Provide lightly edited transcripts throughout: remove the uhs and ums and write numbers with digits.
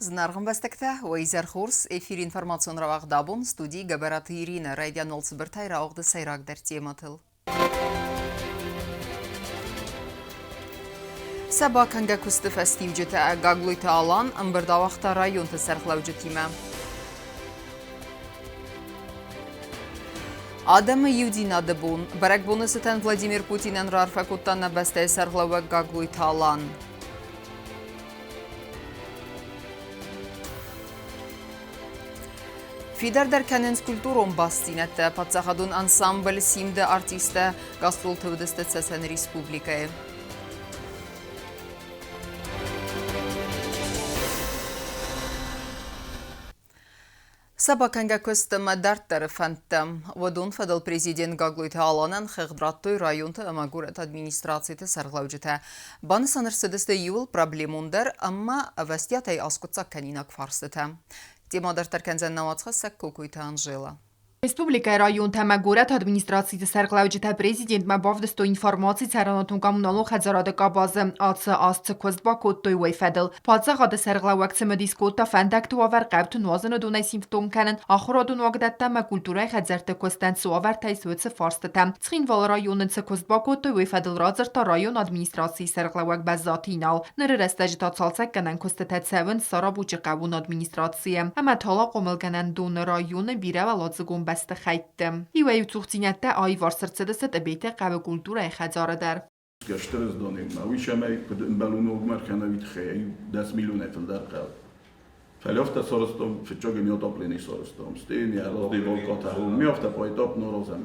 Зынаргъ ӕмбӕстӕгтӕ, уӕ изӕр хорз! Эфир информацион рауагъд абон студийы Гӕбӕраты Иринӕ райдиан цыбыртӕй рауагъды сӕйрагдӕр темӕтыл. Сӕ бакӕнгӕ куысты фӕстиуджытӕ Гаглойты Алан ӕмбырд ауагъта районты сӕргълӕуджытимӕ. Адӕмы иудзинады бон. Бӕрӕгбоны цытӕн Владимир Путинӕн раарфӕ кодта нӕ бӕстӕйы сӕргълӕууӕг Гаглойты Алан. Фидардӕр кӕнынц культурон бастдзинӕдтӕ. Паддзахадон ансамбль «Симд-ы» артисттӕ гастролты уыдысты Цӕцӕны республикӕйы. Сӕ бакӕнгӕ куыст ӕмӕ дарддӕры фӕндтӕ. Уыдон фӕдыл президент Гаглойты Аланӕн хыгъд радтой районты ӕмӕ горӕты администрациты сӕргълӕуджытӕ. Банысан ӕрцыдысты иууыл проблемондӕр ӕмӕ ӕвӕстиатӕй аскъуыддзаг кӕнинаг фарстытӕ. Темӕ дарддӕр кӕндзӕн нӕ уацхӕссӕг Кокойты Анжела. Республикӕйы районтӕ ӕмӕ горӕты администрациты сӕргълӕуджытӕ президентмӕ бавдыстой информаци цӕрӕнуатон-коммуналон хӕдзарады къабазы ацы аз цы куыст бакодтой, уый фӕдыл. Паддзахады сӕргълӕууӕг цымыдис кодта фӕндӕгты уавӕр хъӕуты нуазыны донӕй симптом кӕнын, ахуырадон уагдӕттӕ ӕмӕ культурӕйы хӕдзӕртты куыстӕн цы уавӕртӕ ис, уыцы фарстытӕ. Цхинвалы районы цы куыст бакодтой, уый фӕдыл радзырдта районы администрацийы сӕргълӕууӕг Бӕззаты Инал. Ныры рӕстӕджы та цалцӕггӕнӕн куыстытӕ цӕуынц Сарабучы хъӕууон администрацийы ӕмӕ талахъомылгӕнӕндоны районы бирӕуӕладзыгон бӕстыхӕйтты. Иуӕй-иу цухдзинӕдтӕ аиварс ӕрцыдысты Тъбеты хъӕуы культурӕйы хӕдзары дӕр. Стыр уый цӕмӕй куыд ӕмбӕлон ногмӕ ӕркӕна, уый тыххӕй 10 миллионӕй фылдӕр хъӕуы. Фӕлӕ афтӕ сарӕзтам, фыццаг ми отопление сарӕзтам, стӕй ми раздевалкатӕ, ми афтӕ поэтапно аразӕм.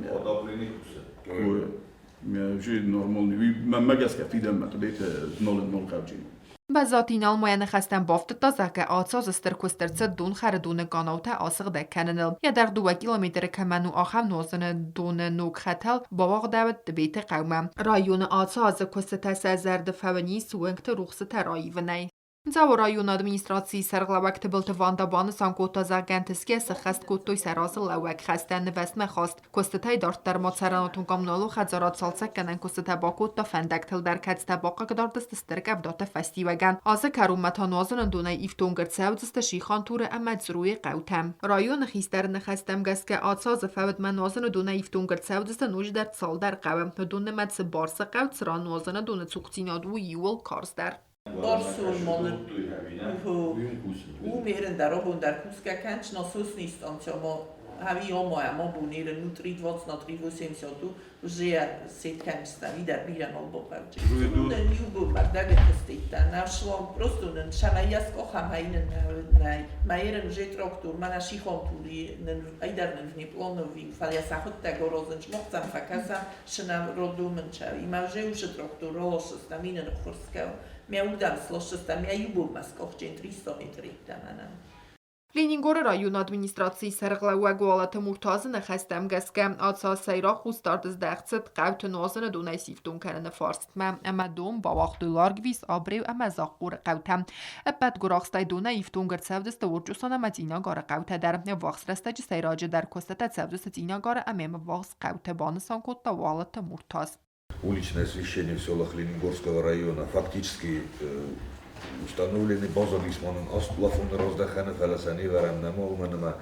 Уже нормальный, уый мӕнмӕ гӕсгӕ фидӕнмӕ Тъбеты змӕлын нал хъавджын. Бӕззаты Инал ма йӕ ныхӕстӕм бафтыдта, зӕгъгӕ, ацы азы стыр куыст ӕрцыд донхӕры доны къанаутӕ асыгъдӕг кӕныныл. Йӕ дӕргъ 2 километры кӕмӕн у, ахӕм нуазыны доны ног хӕтӕл бауагъдӕуыд Тъбеты хъӕумӕ. Районы ацы азы куыстытӕ сӕ зӕрды фӕуынис уынгты рухсытӕ раивынӕй. Дзауы районы администрацийы сӕргълӕууӕг Тыбылты Ванда банысан кодта, зӕгъгӕ, ӕнтысгӕ сӕххӕст кодтой сӕ разылӕууӕг хӕстӕ нывӕзтмӕ хаст. Куыстытӕй дарддӕр ма цӕрӕнуатон-коммуналон хӕдзарад цалцӕггӕнӕн куыстытӕ бакодта фӕндӕгтыл дӕр, кӕцытӕ бахъыгдард сты стыр къӕвдаты фӕстиуӕгӕн. Азы кӕронмӕ та нуазыны донӕй ифтонг ӕрцӕудзысты Шихантуры ӕмӕ Църуйы хъӕутӕ. Районы хистӕры ныхӕстӕм гӕсгӕ ацы азы фӕудмӕ нуазыны донӕй ифтонг ӕрцӕудзысты ноджыдӕр цалдӕр хъӕуы. Уыдон нымӕцы Барсы хъӕу, цыран нуазыны доны цухдзинад у иууыл карздӕр. Умерен робундар кусгӕ кӕнчна суснистанцияма хави омоя мабунерен 320 на 382 уже сетканчста видер бирен албопавджи. Нен юбо дагеститтан просто нен шамаяс кохам хайнен най. Маерен уже трактор мана шихонтури нен айдар нен внепланови фаля сахотта горозен шмохцам факаса шна родумен ча. Има уже уже трактор ролошста минен хорскау. Мя удам слошста мя юбо маскохчен 300 метр иттамана. Ленингоры районы администрацийы сӕргълӕууӕг Уалыты Муртазы ныхӕстӕм гӕсгӕ ацы аз сӕйраг хъусдард здӕхт цыд хъӕуты нуазыны донӕй сифтонг кӕныны фарстмӕ ӕмӕ дон бауагътой Ларгвис, Абреу ӕмӕ Захъхъоры хъӕутӕм. Ӕппӕт гуырахстӕй донӕй ифтонг ӕрцӕудзысты Орчъосан ӕмӕ Цъинагары хъӕутӕ дӕр. Ӕввахс рӕстӕджы сӕйраджыдӕр куыстытӕ цӕудзысты Цъинагары ӕмӕ ӕввахс хъӕуты, банысан кодта Уалыты Муртаз. Уличное освещение в селах Ленингорского района фактически установлены базадисманын аст плафоны раздӕхӕны, фӕлӕ сӕ не вӕрӕм нӕма, уымӕн ӕмӕ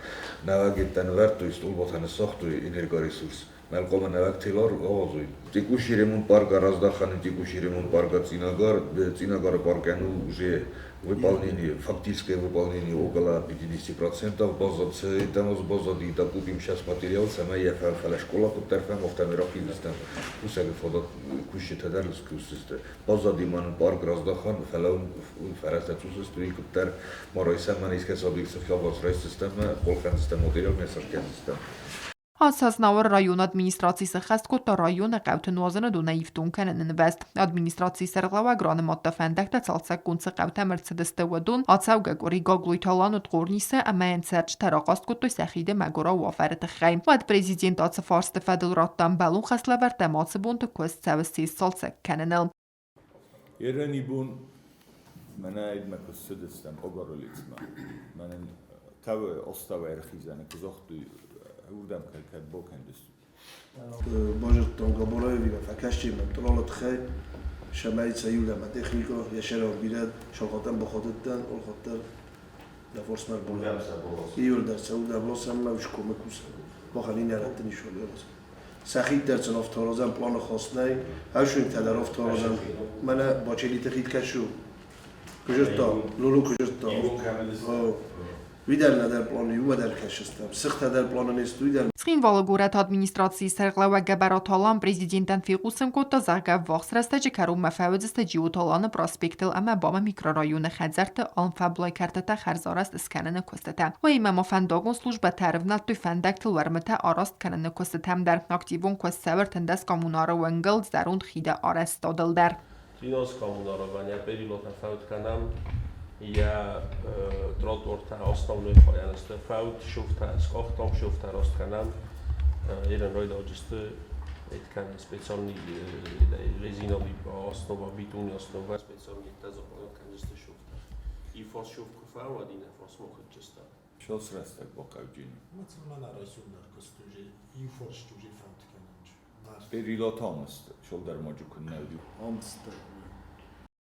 нӕуӕгеттӕ нывӕрдтой, стъолбатӕ ныссагътой энергоресурс. Мӕлхъомӕ нӕуӕг телар ауадзой. Текущий ремонт парка раздӕхӕны, текущий ремонт парка Цъинагар, Цъинагары паркӕн у уже выполнение, фактическое выполнение около 50% баззад. Цы баззади, докупим сейчас материал, цӕмӕй йӕ фӕлӕ скъола куыддӕр фӕм, афтӕмӕй рахиздзыстӕм кусӕгы фадат кусджытӕ дӕр скусдзысты. Баззади ма нын парк раздахӕн, фӕлӕ уым фӕрӕзтӕ цъус сты, уый куыддӕр ма райсӕм, мӕнӕ искӕцы объект сыххӕвварс райсдзыстӕм, хъолхӕндзыстӕм материал, не сӕркӕндзыстӕм. Ацы аз Знауыры районы администраци сӕххӕст кодта районы хъӕуты нуазыны донӕй ифтонг кӕныны нывӕзт. Администрацийы сӕргълӕууӕг ранымадта фӕндӕгтӕ цалцӕггонд цы хъӕутӕм ӕрцыдысты, уыдон. Ацӕугӕ къуыри Гаглойты Алан уыд Хъорнисы ӕмӕ йын цӕрджытӕ рахъаст кодтой сӕ хиды мӕгуырау уавӕры тыххӕй. Уӕд президент ацы фарсты фӕдыл радта ӕмбӕлон хӕслӕвӕрдтӕ ӕмӕ ацы бонты куыст цӕуы се сцалцӕг кӕныныл. Ерӕни бон мӕнӕ мӕ куы ссыдыстӕм Огоролицмӕ, мӕнӕн тӕвы остауӕй ӕрхизӕны куы загътой, уырдӕм кӕд бакӕндыстут. Базыдтон Габораевимӕ, фӕкастӕн мӕм пъланы тыххӕй, цӕмӕй сӕ иу лӕмӕ техникӕ йӕ сӕрӕн бирӕ сахатӕн бахатыдтӕн, алхатт дӕр. На форсмӕ ивырдӕр цӕуы лосӕм ма уш комы кусӕг. Махӕн иннӕ рӕтты ницы Сӕ хид дӕр сын афтӕ аразӕм, планы хаст нӕй. Ӕвсунтӕ дӕр афтӕ аразӕм. Мӕнӕ Бачелиты хид кӕсы. Куы Лулу куы зыдта. Уый дӕр нӕдӕр планы, иумӕ дӕр кӕсыстӕм. Сыхтӕ дӕр планы не сты, уый дӕр. Цхинвалы горӕты администрацийы сӕргълӕууӕг Гӕбӕраты Алан президентӕн фехъусын кодта, зӕгъгӕ, ӕввахс рӕстӕджы кӕронмӕ фӕуыдзысты Джиоты Аланы проспектыл ӕмӕ Бамы микрорайоны хӕдзӕртты алфӕмблай кӕртытӕ хӕрзарӕзт скӕныны куыстытӕ. Уыимӕ ма фӕндагон службӕтӕ ӕрывнӕлдтой фӕндӕгтыл уӕрмытӕ араст кӕныны куыстытӕм дӕр. Активон куыст цӕуы 13 коммунары уӕнгыл зӕронд хиды арӕзтадыл дӕр. 13 коммунарования перелота фӕуд кӕнӕм, йӕ тротуартӕ основной хайӕн сты фӕуд, шуфтӕ скъахтам, шуфтӕ раст кӕнӕм. Ерын райдауджысты кӕны специальный резиновый основа, бетонный основа, специальный заполнять кӕндзысты шуфтӕ. И фарс шуфт куы фӕуад, иннӕ фарс ма хыджджыста. Шос рӕстӕг бахъавджын. Перилотамст шолдӕрмаджы куыннӕ уыди.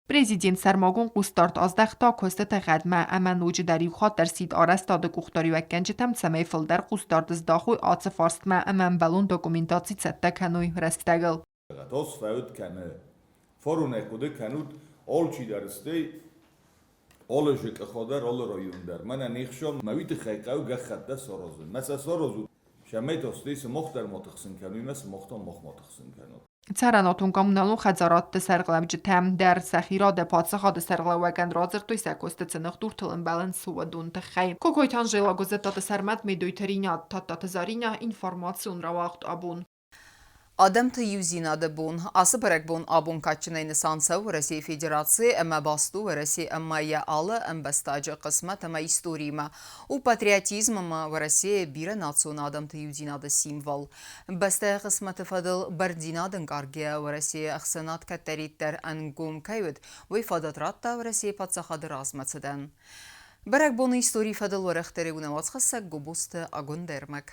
Президент сӕрмагонд хъусдард аздӕхта куыстыты гъӕдмӕ ӕмӕ ноджыдӕр иу хатт ӕрсидт арӕзтады къухдариуӕггӕнджытӕм, цӕмӕй фылдӕр хъусдард здахой ацы фарстмӕ ӕмӕ ӕмбӕлон документаци цӕттӕ кӕной рӕстӕгыл. Тос фӕуд кӕны. Форунӕй хъуыды кӕнут, алчидӕр стӕй алы зыкъыхо дӕр, алы район дӕр. Мӕнӕ не хсӕн мӕ уый тыххӕй хъӕуы гӕххӕттӕ саразын. Мӕ сӕ саразут, цӕмӕй та стӕй сымах дӕр ма тыхсын кӕной, мӕ сымах та мах ма тыхсын кӕнут. Цӕрӕнуатон-коммуналон хӕдзарадты сӕргълӕуджытӕ дӕр сӕхи рады паддзахады сӕргълӕууӕгӕн радзырдтой сӕ куысты ныхдуртыл ӕмбӕлынц уыдон тыххӕй. Кокойты Анжела, Гуыззӕттаты Сӕрмӕт, Медойты Ринат, Тадтаты Заринӕ, информацион рауагъд абон. Адӕмты иудзинады бон. Ацы бӕрӕгбон абон кадджынӕй нысан цӕуы Уӕрӕсейы Федерацийы ӕмӕ баст у Уӕрӕсе ӕмӕ йӕ алы ӕмбӕстаджы хъысмӕт ӕмӕ историимӕ. У патриотизм ӕмӕ Уӕрӕсейы бирӕнацион адӕмты иудзинады символ. Бӕстӕйы хъысмӕты фӕдыл бӕрндзинад ӕнкъаргӕйӕ Уӕрӕсейы ӕхсӕнад кӕддӕриддӕр ӕнгом кӕй уыд, уый фадат радта Уӕрӕсейы паддзахады размӕцыдӕн. Бӕрӕгбоны историйы фӕдыл уӕрӕхдӕр у уацхӕссӕг Гобозты Агуындӕрмӕг.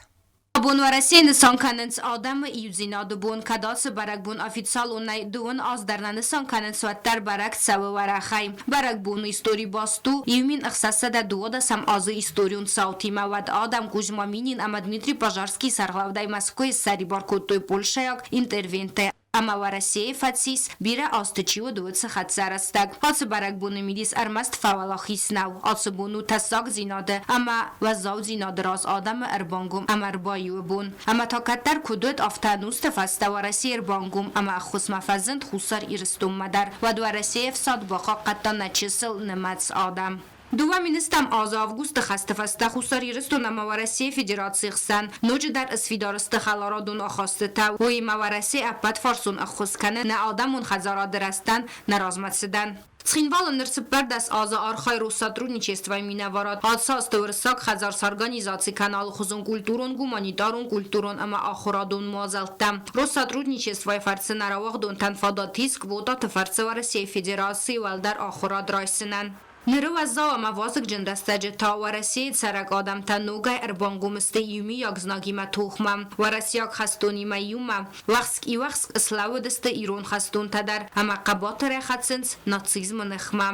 Абон Уӕрӕсейы нысан кӕнынц адӕмы иудзинады бон. Кӕд ацы бӕрӕгбон официалонӕй дыууын аз дӕр нӕ нысан кӕнынц, уӕддӕр бӕрӕг цӕуы уӕрӕхӕй. Бӕрӕгбоны истори баст у 1612 азы историон цаутимӕ. Уӕд адӕм Кузьма Минин ӕмӕ Дмитрий Пожарский сӕргълӕудӕй Мӕскуыйы ссӕрибар кодтой польшӕйаг интервенттӕй ӕмӕ Уӕрӕсейы фӕцис, бирӕ азты чи уыд, уыцы хӕццӕ рӕстӕг. Ацы бӕрӕгбоны мидис ӕрмӕст фӕуӕлахиз нӕу. Ацы бон у тӕссагдзинады ӕмӕ уӕззаудзинады раз адӕмы ӕрбангом ӕмӕ ӕрбаиуы бон. Ӕмӕ та кӕддӕр куыд уыд, афтӕ ӕнусты фӕстӕ Уӕрӕсе ӕрбангом ӕмӕ ӕххуысмӕ фӕзынд Хуссар Ирыстонмӕ дӕр. Уӕд Уӕрӕсейы ӕфсад бахъахъхъӕдта нӕ чысыл нымӕц адӕм. Дыууӕ министӕм азы августы хӕсты фӕстӕ Хуссар Ирыстон ӕмӕ Уӕрӕсейы Федерацийы хсӕн ноджыдӕр сфидар сты хӕларадон ахастытӕ. Уыимӕ Уӕрӕсе ӕппӕтфарсон ӕххуыс кӕны нӕ адӕмон хӕдзарады рӕзтӕн, нӕ размӕцыдӕн. Цхинвалы ныр 14 азы архайы Россотрудничествойы минӕварад. Ацы азты Уырыссаг хӕдзар сорганизаци кӕны алыхуызон культурон, гуманитарон, культурон ӕмӕ ахуырадон мадзӕлттӕ. Россотрудничествойы фӕрцы нӕ рауагъдонтӕн фадат ис квотаты фӕрцы Уӕрӕсейы Федерацийы уӕлдӕр ахуырад райсынӕн. Ныры уӕззау ӕмӕ вазыгджын рӕстӕджы та Уӕрӕсейы цӕрӕг адӕмтӕ ногӕй ӕрбангом сты иумиаг знагимӕ тохмӕ. Уӕрӕсейаг хӕстонимӕ иумӕ уӕхск-иуӕхск слӕууыдысты ирон хӕстонтӕ дӕр ӕмӕ хъӕбатырӕй хӕцынц нацизмы ныхмӕ.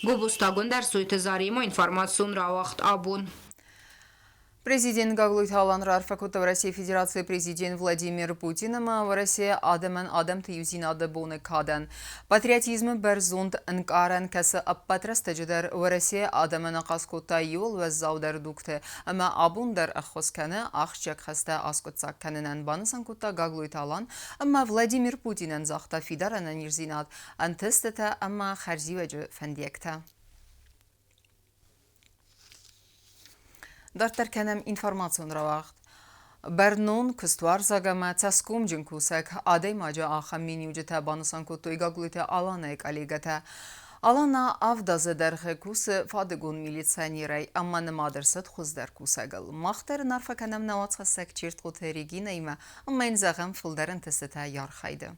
Гобозтагонд Ӕрсойты Заремӕ информацион рауагъд абон. Президент Гаглойты Алан раарфӕ кодта Уӕрӕсейы Федерацийы президент Владимир Путин ӕмӕ Уӕрӕсейы адӕмӕн адӕмты иудзинады боны кадӕн. Патриотизмы бӕрзонд ӕнкъарӕн кӕцы ӕппӕт рӕстӕджы дӕр Уӕрӕсейы адӕмӕн ахъаз кодта иууыл уӕззаудӕр дугты ӕмӕ абон дӕр ӕххуыс кӕны ахсджиаг хӕстӕ аскъуыддзаг кӕнынӕн, банысан кодта Гаглойты Алан ӕмӕ Владимир Путинӕн загъта фидар ӕнӕниздзинад, ӕнтыстытӕ ӕмӕ хӕрзиуӕджы фӕндиӕгтӕ. Дарддӕр кӕнӕм информацион рауагъд. Бӕрнон, куыстуарзаг ӕмӕ цӕсгомджын кусӕг адӕймаджы ахӕм миниуджытӕ банысан кодтой Гаглойты Аланайы коллегӕтӕ. Алана авд азы дӕргъы кусы фадыгон милиционерӕй ӕмӕ нымад ӕрцыд хуыздӕр кусӕгыл. Мах дӕр ын арфӕ кӕнӕм нӕ уацхӕссӕг Чертхъоты Регинӕимӕ ӕмӕ йын зӕгъӕм фылдӕр ӕнтыстытӕ йӕ архайды.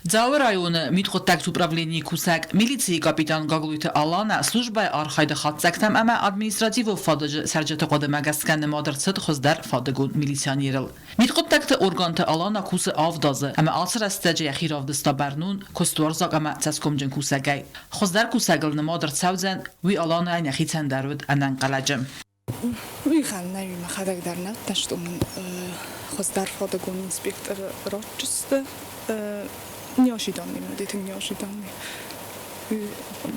Дзауы районы мидхъуыддӕгты управленийы кусӕг, милицийы капитан Гаглойты Алана службӕйы архайды хатдзӕгтӕм ӕмӕ административон фадыджы цӕрджыты хъуыдымӕ гӕсгӕ нымад ӕрцыд хуыздӕр фадыгон милиционерыл. Мидхъуыддӕгты органты Алана кусы авд азы ӕмӕ ацы рӕстӕджы йӕхи равдыста бӕрнон, куыстуарзаг ӕмӕ цӕсгомджын кусӕгӕй. Хуыздӕр кусӕгыл нымад ӕрцӕудзӕн, уый Аланайӕн йӕхицӕн дӕр уыд ӕнӕнхъӕлӕджы. Уый хӕннӕй мӕхӕдӕг дӕр нӕ уыдтӕн, хуыздӕр фадыгон инспектор ротчысты. Неожиданный уыди, тынг неожиданный.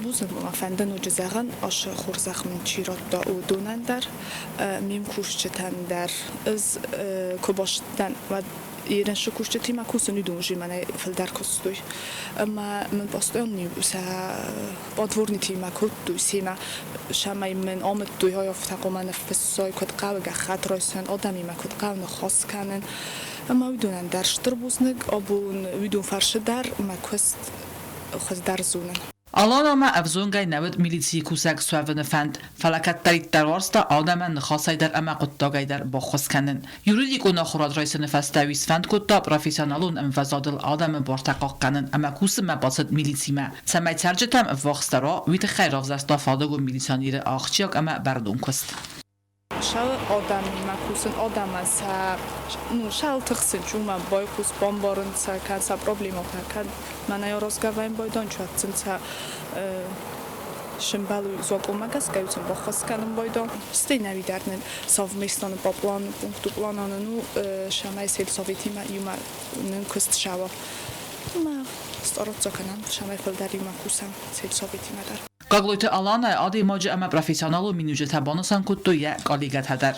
Бузныг мӕ фӕнды ноджы зӕгъын, ацы хорзӕх мын чи радта, уыдонӕн дӕр, ме мкусджытӕн дӕр. Ӕз куы бацыдтӕн, уӕд ерысы кусджытимӕ кусын, уыдон уже мӕнӕй фылдӕр куыстой. Ӕмӕ мын постоянно сӕ подворнитимӕ кодтой, семӕ цӕмӕй мын амыдтой, афтӕ хъуамӕ ныффыссой, куыд хъӕуы гӕххӕтт райсын, адӕмимӕ куыд хъӕуы ныхас кӕнын. Ӕмӕ уыдонӕн дӕр стыр бузныг, абон уыдон фӕрцы дӕр мӕ куыст хуыздӕр зонын. Аланамӕ ӕвзонгӕй нӕ уыд милицийы кусӕг суӕвыны фӕнд, фӕлӕ кӕддӕриддӕр уарзта адӕмӕн ныхасӕй дӕр ӕмӕ хъуыддагӕй дӕр баххуыс кӕнын. Юридикон ахуырад райсыны фӕстӕ уый сфӕнд кодта профессионалон ӕмвӕзадыл адӕмы бартӕ хъахъхъӕнын ӕмӕ кусынмӕ бацыд милицимӕ. Цӕмӕй цӕрджытӕм ӕввахсдӕр уа, уый тыххӕй равзӕрста фадыгон милиционеры ахсджиаг ӕмӕ бӕрнон куыст. Сӕ адӕмимӕ кусын, адӕмӕн сӕ, ну, сӕ тыхсын, чумӕ байхъус, бамбарын сӕ кӕн сӕ проблемӕтӕ, кӕд мӕнӕ разгӕвӕн байдан, чуӕццын сӕ сымбӕлуй закъонмӕ гӕсгӕ сын баххӕст кӕнын байдан. Стӕй нӕуи дӕр нын совместно по плану, пункту плана ну, цӕмӕй сельсоветимӕ иумӕ нын куыст цӕуа. Ӕмӕ стараться кӕнӕм, цӕмӕй фылдӕр иумӕ кусӕм сельсоветимӕ дӕр. Гаглойты Аланӕ адӕймаджы ӕмӕ профессионалон миниуджытӕ банысан кодтой йӕ коллегӕтӕ дӕр.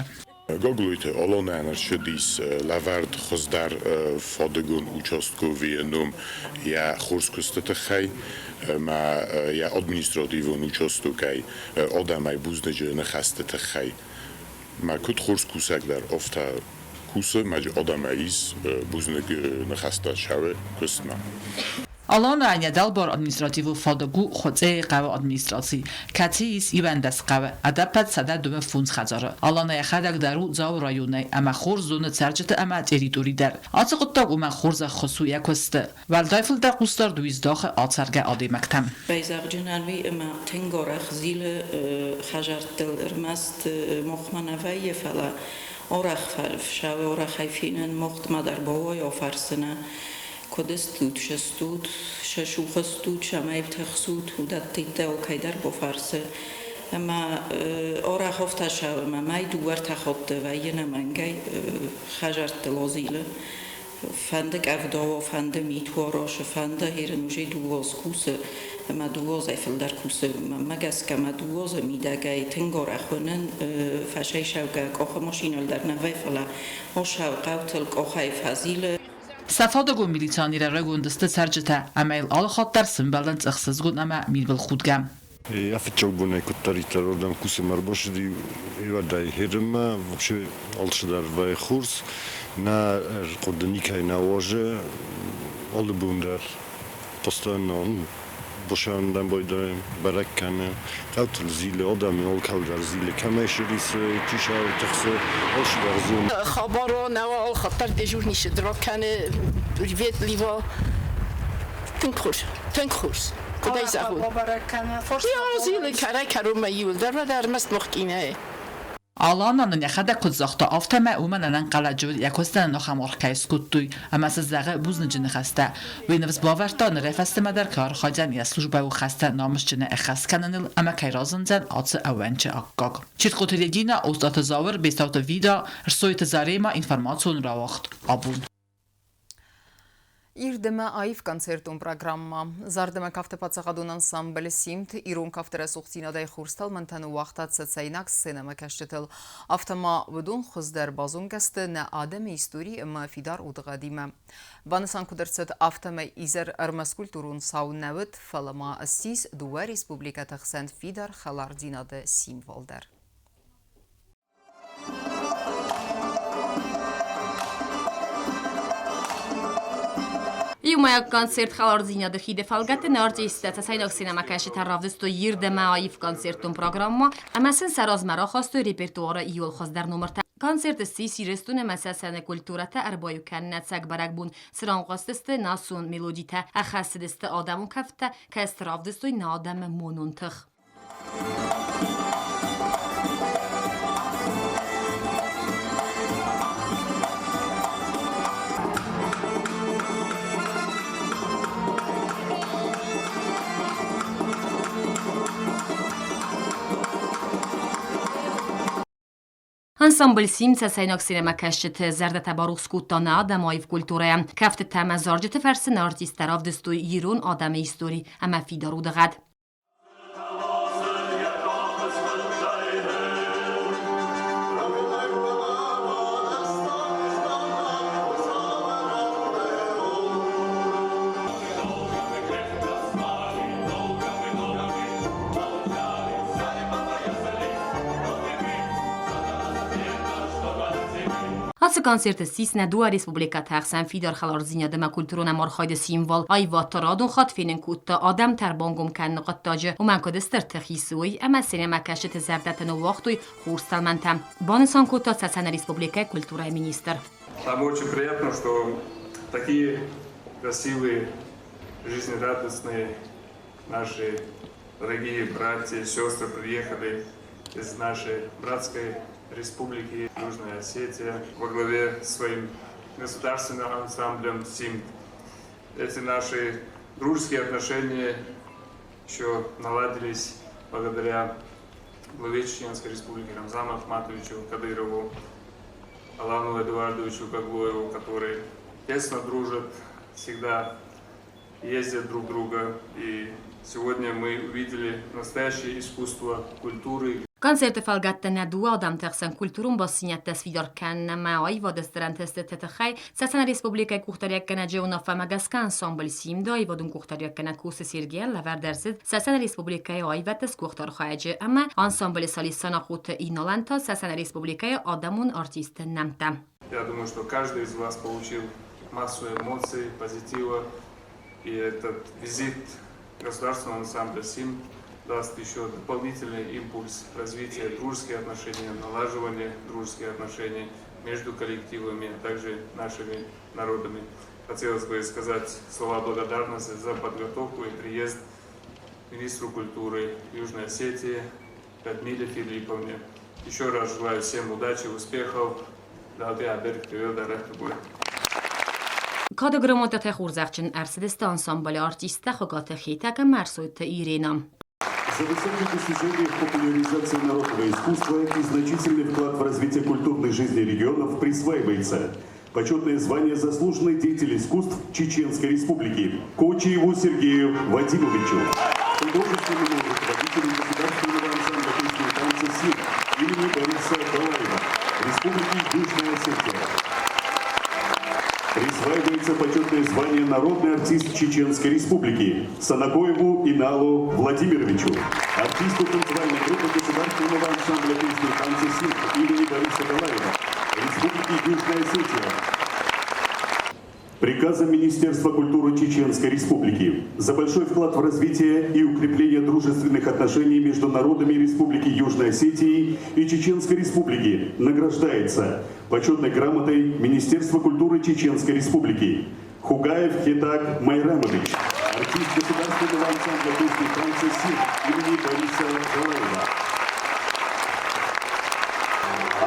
Гаглойты Аланӕн ӕрцыдис лӕвӕрд хуыздӕр фадыгон участковыйы ном йӕ хорз куысты тыххӕй ӕмӕ йӕ административон участокӕй адӕмӕй бузныджы ныхӕсты тыххӕй. Мӕ куыд хорз кусӕг дӕр, афтӕ кусы, мӕ адӕмӕй ис бузныг ныхӕстӕ цӕуы куыстмӕ. Алана йӕ дӕлбар административон фадыг у Хуыцъейы хъӕуы администраци, кӕцыйы ис 11 хъӕуы, ӕдӕппӕт 125 хӕдзары. Алана йӕхӕдӕг дӕр у Дзауы районӕй ӕмӕ хорз зоны цӕрджыты ӕмӕ территори дӕр. Ацы хъуыддаг уымӕн хорз ӕххуыс у йӕ куысты. Уӕлдай фылдӕр хъусдард уый здахы ацӕргӕ адӕймӕгтӕм. Байзӕгъджынӕн уый ӕмӕ тынг арӕх зилы хӕдзӕрттыл ӕрмӕст махмӕ нӕ вӕййы, фӕлӕ арӕх фӕсауы арӕхӕй фенӕн махмӕ дӕр бауайа фӕрсынӕ. Куыд стут, сыстут, сӕ стут, цӕмӕй тыхсут, уыдӕттӕ алкӕйдӕр бафӕрсы. Ӕмӕ арӕх афтӕ цӕуы ӕмӕ мӕй дыууӕ-ӕртӕ хатты вӕййы ӕнӕмӕнгӕй хӕдзӕрттыл азилы. Фӕнды къӕвда уа, фӕнды мит уа, расы, фӕнды херын уже дыууӕ кусы ӕмӕ дыууӕзӕй фылдӕр кусы. Мӕнмӕ гӕсгӕ мӕ дыууӕзы мидӕгӕй тынг арӕх уынын фӕсӕйсӕугӕ къахы машинӕйыл дӕр нӕ вӕййы, фӕлӕ осау хъӕутыл къахӕй фӕзилы. Сӕ фадыгон милиционерӕ райгонд сты цӕрджытӕ ӕмӕ йыл алыхатт дӕр сымбӕлынц ӕхсызгон ӕмӕ мидбылхудгӕ. Йӕ фыццаг бонӕй куыддӕриддӕр уырдӕм кусынмӕ ӕрбацыди, уӕдӕй херынмӕ вообще алцыдӕр вӕййы хорз. Нӕ ӕрхъуыды никӕй нӕ уарзы алы бон дӕр. Постоянно босӕндӕн байдайы, бӕрӕг кӕны. Хъӕутыл зилы, адӕмы алкӕуыл дӕр зилы. Кӕмӕй срисы, чи сӕ тыхсы, алцыдӕр зоны. Хабаро нӕуа алхатт дежурничы драк кӕны, ветлива. Тынг хорз, тынг хорз. Куыд ӕй зӕгъон? Я зилы кӕрӕй-кӕронмӕ иуылдӕр, уӕд ӕрмӕст мохкъинӕй. Алана нын йӕхӕдӕг куыд загъта, афтӕмӕй уымӕн ӕнӕнхъӕлӕджы уыд йӕ куыстӕн ахӕм аргъ кӕй скодтой, ӕмӕ цы зӕгъы бузныджы ныхӕстӕ. Уый ныфс бавӕрдта, нырӕй фӕстӕмӕ дӕр кӕй архайдзӕн йӕ службӕйы хӕстӕ намысджынӕй ӕххӕст кӕныныл ӕмӕ кӕй разындзӕн ацы ӕууӕнчы аккаг. Чиркъоты Регина, Остъаты Зауыр, Бестауты Вида, Рсойты Зарема, информацион рауагъд абон. Ирдӕмӕ аив концертон программӕ. Зардӕмӕ кафты паддзахадон ансамбль «Симд» ирон кафты рӕсугъддзинадӕй хурстӕлмӕнтӕ ныууагъта цӕцӕйнаг сценӕмӕкӕсджытыл. Афтӕ ма уыдон хуыздӕр базонгӕ сты нӕ адӕмы истори ӕмӕ фидар удыгъӕдимӕ. Банысан куыд ӕрцыд, афтӕмӕй изӕр ӕрмӕст культурон цау нӕ уыд, фӕлӕ ма ссис дыууӕ республикӕты хсӕн фидар хӕлардзинады символ дӕр. Иумӕйаг концерт хӕлардзинады хиды фӕлгӕты нӕ артисттӕ цӕцӕйнаг сценӕмӕкӕсджытӕ равдыстой ирд ӕмӕ аив концертон программӕ ӕмӕ сын сӕ размӕ рахастой репертуары иуыл хуыздӕр номыртӕ. Концерт ссис Ирыстон ӕмӕ Цӕцӕны культурӕтӕ ӕрбаиу кӕныны ӕцӕг бӕрӕгбон, цыран хъуыстысты национ мелодитӕ, ӕххӕссыдысты адӕмон кӕфттӕ, кӕцыты равдыстой нӕ адӕмы монон тых. Ансамбль «Симд» цӕцӕйнаг сценӕмӕкӕсджыты зӕрдӕтӕ барухс кодта нӕ адӕмы аив культурӕйӕ. Кӕфтытӕ ӕмӕ зарджыты фӕрцы нӕ артисттӕ равдыстой ирон адӕмы истори ӕмӕ фидар удыгъӕд. Ацы концерт ссис нӕ дыууӕ республикӕты ӕхсӕн фидар хӕлардзинад ӕмӕ культурон ӕмархайды символ. Аивад радон хатт фенын кодта адӕмтӕ ӕрбангом кӕныны хъуыддаджы, уымӕн куыд стыр тых ис, уый, ӕмӕ сценӕмӕкӕсджыты зӕрдӕтӕ ныууагътой хорз тӕлмӕнтӕ, банысан кодта Цӕцӕны республикӕйы культурӕйы министр. Нам очень приятно, что такие красивые, жизнерадостные наши дорогие братья и сестры приехали из нашей братской республики Южная Осетия во главе с своим государственным ансамблем «Симд». Эти наши дружеские отношения еще наладились благодаря главе Чеченской Республики Рамзану Ахматовичу Кадырову, Алану Эдуардовичу Гаглоеву, который тесно дружат, всегда ездят друг друга. И сегодня мы увидели настоящее искусство культуры. Концерты фӕлгӕтты нӕ дыууӕ адӕмты ӕхсӕн культурон бастдзинӕдтӕ сфидар кӕнын ӕмӕ аивады стырӕнтыстыты тыххӕй Цӕцӕны Республикӕйы къухдариуӕггӕнӕджы уынаффӕмӕ гӕсгӕ ансамбль «Симд» аивадон къухдариуӕггӕнӕг Косы Сергейӕн лӕвӕрд ӕрцыд Цӕцӕны Республикӕйы аивӕдты сгуыхт архайӕджы ӕмӕ ансамблы солист Санахъоты Иналӕн та Цӕцӕны Республикӕйы адӕмон артисты нӕмттӕ. Я думаю, что каждый из вас получил массу эмоций, позитива. И этот визит государственного ансамбля «Симд» даст еще дополнительный импульс развития дружеских отношений, налаживания дружеских отношений между коллективами, а также нашими народами. Хотелось бы сказать слова благодарности за подготовку и приезд министру культуры Южной Осетии Людмиле Филипповне. Еще раз желаю всем удачи, успехов. Кады грамотатӕ хорзӕхджын ӕрцыдысты ансамблы артисттӕ Хуыгаты Хетӕг ӕмӕ Ӕрсойты Ирена. За высокие достижения в популяризации народного искусства и значительный вклад в развитие культурной жизни регионов присваивается почетное звание «Заслуженный деятель искусств Чеченской Республики» Кочиеву Сергею Вадимовичу, художественному руководителю Государственного ансамбля песни и танца «Симд» имени Бориса Галаева, Республики Южная Осетия. Присваивается почетное звание «Народный артист Чеченской Республики» Санакоеву Иналу Владимировичу, артисту танцевальной группы Государственного ансамбля песни и танца «Симд» имени Бориса Галаева, Республики Южная Осетия. Приказом Министерства культуры Чеченской Республики за большой вклад в развитие и укрепление дружественных отношений между народами Республики Южной Осетии и Чеченской Республики награждается почетной грамотой Министерства культуры Чеченской Республики Хугаев Хетаг Майрамович, артист Государственного ансамбля песни и танца «Симд» имени Бориса Галаева.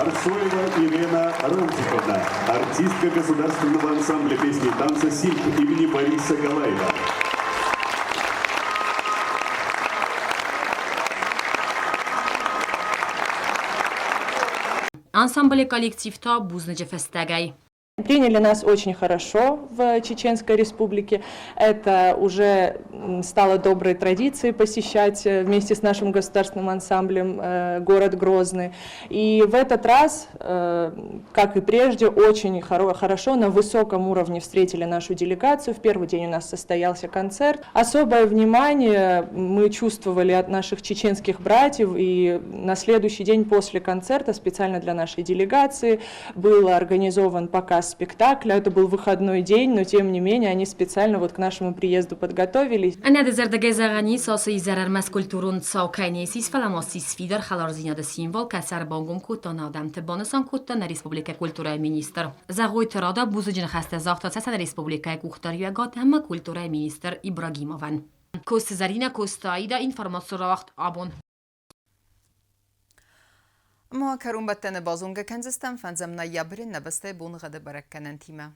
Арсоева Ирена Рамзиковна, артистка Государственного ансамбля песни и танца «Симд» имени Бориса Галаева. Ансамблы коллектив та бузныджы фӕстагӕй. Приняли нас очень хорошо в Чеченской Республике. Это уже стало доброй традицией посещать вместе с нашим государственным ансамблем город Грозный. И в этот раз, как и прежде, очень хорошо, на высоком уровне встретили нашу делегацию. В первый день у нас состоялся концерт. Особое внимание мы чувствовали от наших чеченских братьев. И на следующий день после концерта специально для нашей делегации был организован показ спектакля. Это был выходной день, но тем не менее они специально вот к нашему приезду подготовились. Ӕнӕдызӕрдыгӕй зӕгъӕн ис, ацы изӕр ӕрмӕст культурон цау кӕй не ссис, фӕлӕ ма ссис фидар хӕлардзинады символ, кӕцы ӕрбангом кодта нӕ адӕмты, банысан кодта нӕ республикӕйы культурӕйы министр. Зӕгъойты Рада бузныджы ныхӕстӕ загъта Цӕцӕны республикӕйы къухдариуӕгад ӕмӕ культурӕйы министр Ибрагимовӕн. Коцты Зӕринӕ, Коцты Аида, информацион рауагъд абон. Ма кӕронбӕттӕны базонгӕ кӕндзыстӕм фӕндзӕм ноябры нӕ бӕстӕйы боныгъӕды бӕрӕггӕнӕнтимӕ.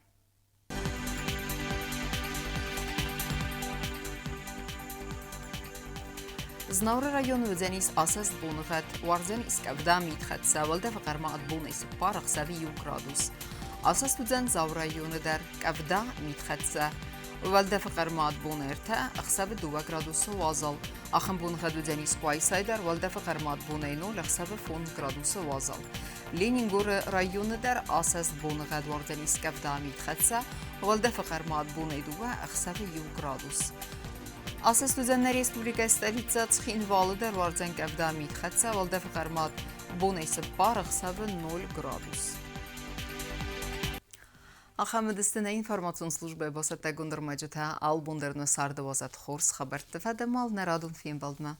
Знауыры районы уыдзӕнис асӕст боныгъӕд, уардзӕнис къӕвда, мидхӕццӕ, уӕлдӕфы хъӕрмад бонӕй 4, ӕхсӕвы 1 градус. Асӕст уыдзӕн Дзауы районы дӕр, къӕвда, мидхӕццӕ. Уӕлдӕфы хъӕрмад бон 3, ӕхсӕвы 2 градусы уазал. Ахӕм боныгъӕд уыдзӕнис Къуайсайы дӕр, уӕлдӕфы хъӕрмад бонӕй 0, ӕхсӕвы 5 градусы уазал. Ленингоры районы дӕр асӕст боныгъӕд уардзӕнис къӕвда, мидхӕццӕ, уӕлдӕфы хъӕрмад бонӕй 2, ӕхсӕвы 1 градус. Асӕст уыдзӕн нӕ республикӕйы столицӕ Цхинвалы дӕр уардзӕн къӕвда, мидхӕццӕ, уӕлдӕфы хъӕрмад бонӕй 4, ӕхсӕвы 0 градус. Ахӕм уыдысты нӕ информацион службӕйы бацӕттӕгонд ӕрмӕджытӕ. Албон дӕр нӕ царды уадзӕд хорз хабӕртты фӕдӕмал нӕ радон фембӕлдмӕ.